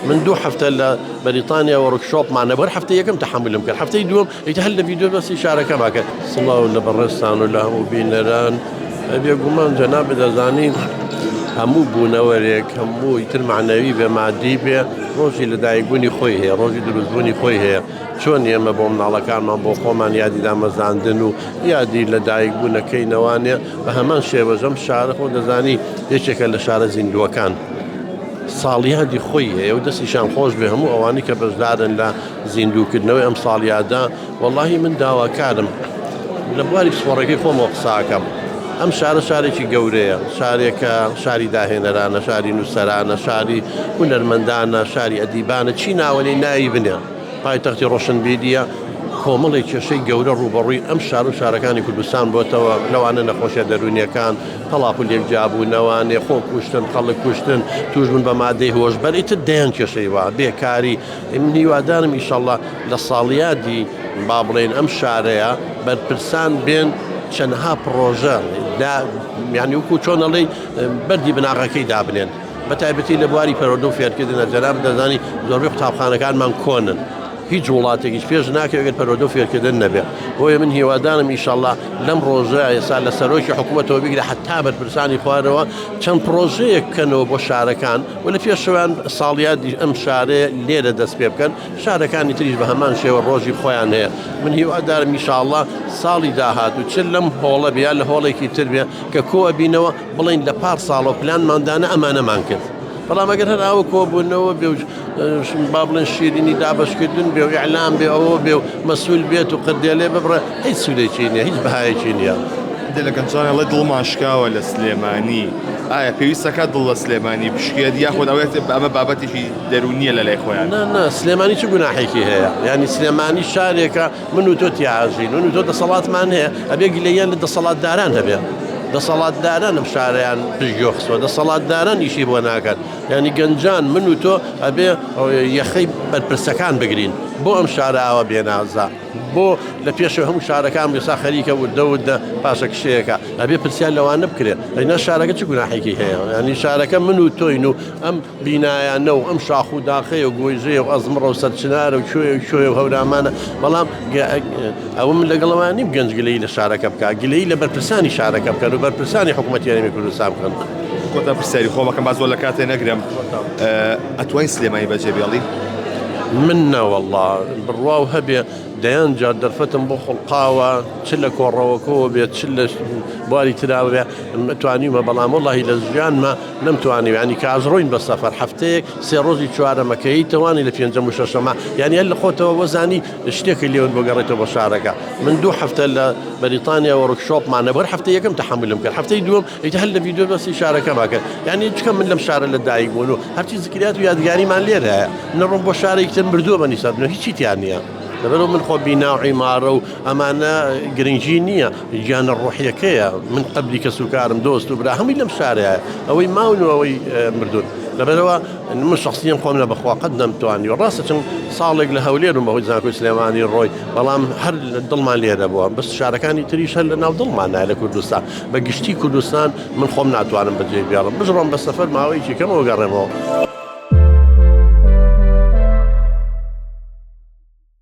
من دوو هەفتە لە بەریتانیا وۆرکشۆپمان هەبوو، هەر هەفتەی یەکەم تەحەمولم کرد، هەفتەی دووەم ئیتر هەر لە ڤیدیۆ باسی شارەکەمان کرد. سڵاو لە بەڕێزتان و لە هەموو بینەران. بێگومان جەنابت دەزانی هەموو بوونەوەرێک هەموو ئیتر مەعنەوی بێ مادی بێ ڕۆژی لەدایکبوونی خۆی هەیە، ڕۆژی دروستبوونی خۆی هەیە. چۆن ئێمە بۆ مناڵەکانمان بۆ خۆمان یادی دامەزراندن و یادی لەدایکبوونەکەی نەوانێ بە هەمان شێوەش ئەم شارە خۆ دەزانی یەکێکە لە شارە زیندووەکان. ساڵیادی خۆی هەیە و دەستیشان خۆش بێ هەموو ئەوانەی کە بەشدارن لە زیندووکردنەوەی ئەم ساڵیادە وەڵاهی من داواکارم لە بواری پسپۆڕەکەی خۆمەوە قساکەم ئەم شارە شارێکی گەورەیە شارێکە شاری داهێنەرانە شاری نووسەرانە شاری هونەرمەندانە شاری ئەدیبانە چی ناوەنەی ناوی بنێ پایتەختی ڕۆشنبیرییە، کۆمەڵێک کێشەی گەورە ڕووبەڕووی ئەم شار و شارەکانی کوردستان بۆتەوە، لەوانە نەخۆشیە دەروونیەکان، تەڵاق و لێکجیابوونەوانێ، خۆکوشتن، خەڵک کوشتن، تووشبوون بە مادەی هۆشبەر، ئیتر دەیان کێشەی وا، بێکاری، من هیوادارم ئیشەڵا لە ساڵیادی با بڵێین ئەم شارەیە بەرپرسان بێن چەندها پڕۆژە دا یانی وەکوو چۆن ئەڵێی بەردی بناغەکەی دابنێن. بە تایبەتی لە بواری پەروەردە و فێرکردنە جەنابت دەزانی زۆربەی قوتابخانەکانمان کۆنن هیچ وڵاتێکیش پێش ناکەوێت گەر پەروەردە و فێرکردن نەبێ بۆیە من هیوادارم ئیشەڵا لەم ڕۆژە ئێستا لە سەرۆکی حکوومەتەوە بگرە حتا بەرپرسانی خوارەوە چەند پرۆژەیەک بکەنەوە بۆ شارەکان و لە پێشەوەیان ساڵیادی ئەم شارەیە لێرە دەست پێ بکەن شارەکانی تریش بە هەمان شێوە ڕۆژی خۆیان هەیە من هیوادارم ئیشاڵڵا ساڵی داهاتوو چ لەم هۆڵە بێ یا لە هۆڵێکی تر بێ کە کۆ ئەبینەوە بڵێین لە پار ساڵەوە پلانمان دانا ئەمانەمان کرد بەڵام ئەگەر هەر ئاوە کۆبوونەوە بێ و با بڵێن شیرینی دابەشکردن بێ و ئیعلام بێ ئەوە بێ و مەسول بێت و قردێلێ ببڕێ هیچ سوودێکی نییە هیچ بەهایەکی نییە. هەندێک لە گەنجان ئەڵێ دڵمان شکاوە لە سلێمانی ئایا پێویستەکە دڵ لە سلێمانی بشکێت یاخود ئەوێت ئەمە بابەتێکی دەروونیە لە لای خۆیان؟ نا نا سلێمانی چ گوناحێکی هەیە یانی سلێمانی شارێکە من و تۆ تیا ئەژین من و تۆ دەسەڵاتمان هەیە ئەبێ گلەییان لە دەسەڵاتداران هەبێ دەسەڵاتداران ئەم شارەیان پشتگوێ خستووە دەسەڵاتداران ئیشی بۆ ناکەن یعنی گەنجان من و تۆ ئەبێ یەخەی بەرپرسەکان بگرین بۆ ئەم شارە ئاوا بێنازە بۆ لە پێشەوە هەموو شارەکان ئێستا خەریکە وردە وردە پاشەکشەیەکە ئەبێ پرسیار لەوانە بکرێت ئەینا شارەکە چ گوناحێکی هەیە ینی شارەکە من و تۆین و ئەم بینایانە و ئەم شاخ و داخەیە و گۆیژەیە و ئەزمڕە و سەرچنارە و کوێ و کوێ و هەورامانە، بەڵام ئەوە من لەگەڵ ئەوان نیم گەنج گلەیی لە شارەکە بکات، گلەیی لە بەرپرسانی شارەکە بکەن و بەرپرسانی حکوومەتی هەرێمی کوردستان بکەن. کۆتا پرسیاری خۆم ئەکەم با زۆر لە کاتێ نەگرم، ئەتوانی سلێمانی بەجێ بێڵی؟ من نەوەڵا بڕواو هەبێ دەیان جار دەرفەتم بۆ خوڵقاوە چ لە کۆڕەوەکەوە بێت چ لە بواری تراوە بێ توانیومە بەڵام وەڵاهی لە ژیانما نەمتوانی یانی کە ئەشڕۆین بە سەفەر هەفتەیەک سێ ڕۆژی چوارەمە کە یەیتەوانی لە پێنجەم و شەشەمە یانی هەر لە خۆتەوە وەزانی شتێکی لێون بۆ گەڕێتەوە بۆ شارەکە من دوو هەفتە لە بەریتانیا وۆرکشۆپمان نەبوو هەر هەفتەی یەکەم تەحەمولم کرد هەفتەی دووەم ئیتر هەر لە ڤیدیۆ باسی شارەکەمان کرد یانی چکە من لەم شارە لە دایک بوون و هەرچی زکریات و یادگاریمان لێرە هەیە نەڕۆم بۆ شارێکی تر مردووە بە نیسبەت من هیچی تیا نییە لەبەرئەوە من خۆ بینا و عیمارە و ئەمانە گرنگی نییە گیانە ڕۆحیەکەیە من قەبری کەسوکارم دۆست و برا هەمووی لەم شارەیە ئەوەی ماون و ئەوەی مردوون لەبەرەوە من شخصیەن خۆم لە بەخوا قەت نەمتوانیوە ڕاستە چون ساڵێک لە هەولێرم بەهۆی زانکۆی سلێمانی ڕۆی بەڵام هەر دڵمان لێرە بووە بەس شارەکانی تریش هەر لە ناو دڵمانایە لە کوردستان بە گشتی کوردستان من خۆم ناتوانم بەجێ بێڵم بژڕۆم بە سەفەر ماوەیەکی کەمەوە گەڕێمەوە.